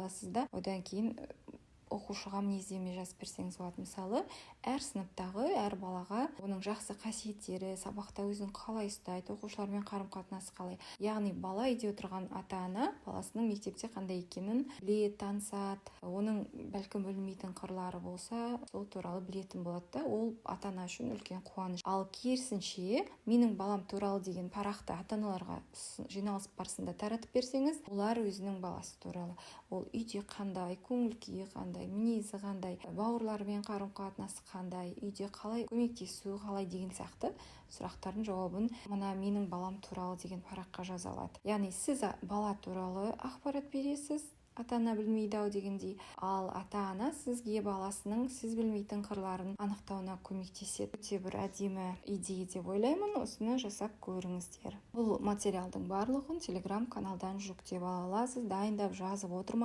аласыз да, одан кейін оқушыға мінездеме жазып берсеңіз болады. Мысалы, әр сыныптағы әр балаға оның жақсы қасиеттері, сабақта өзін қалай ұстайды, оқушылармен қарым қатынасы қалай. Яғни бала үйде отырған ата ана баласының мектепте қандай екенін біледі, танысады, оның бәлкім білмейтін қырлары болса, сол туралы білетін болады да. Ол ата ана үшін үлкен қуаныш. Ал керісінше, «Менің балам туралы» деген парақты ата аналарға жиналыс барысында таратып берсеңіз, олар өзінің баласы туралы, ол үйде қандай, көңіл күйі қандай, мінезі қандай, бауырларымен қарым қатынасы қандай, үйде қалай, көмектесу қалай деген сияқты сұрақтардың жауабын мына «Менің балам туралы» деген параққа жаза алады. Яғни сіз бала туралы ақпарат бересіз, ата ана білмейді ау дегендей, ал ата ана сізге баласының сіз білмейтін қырларын анықтауына көмектеседі. Өте бір әдемі идея деп ойлаймын, осыны жасап көріңіздер. Бұл материалдың барлығын Телеграм каналдан жүктеп ала аласыз, дайындап жазып отырмай.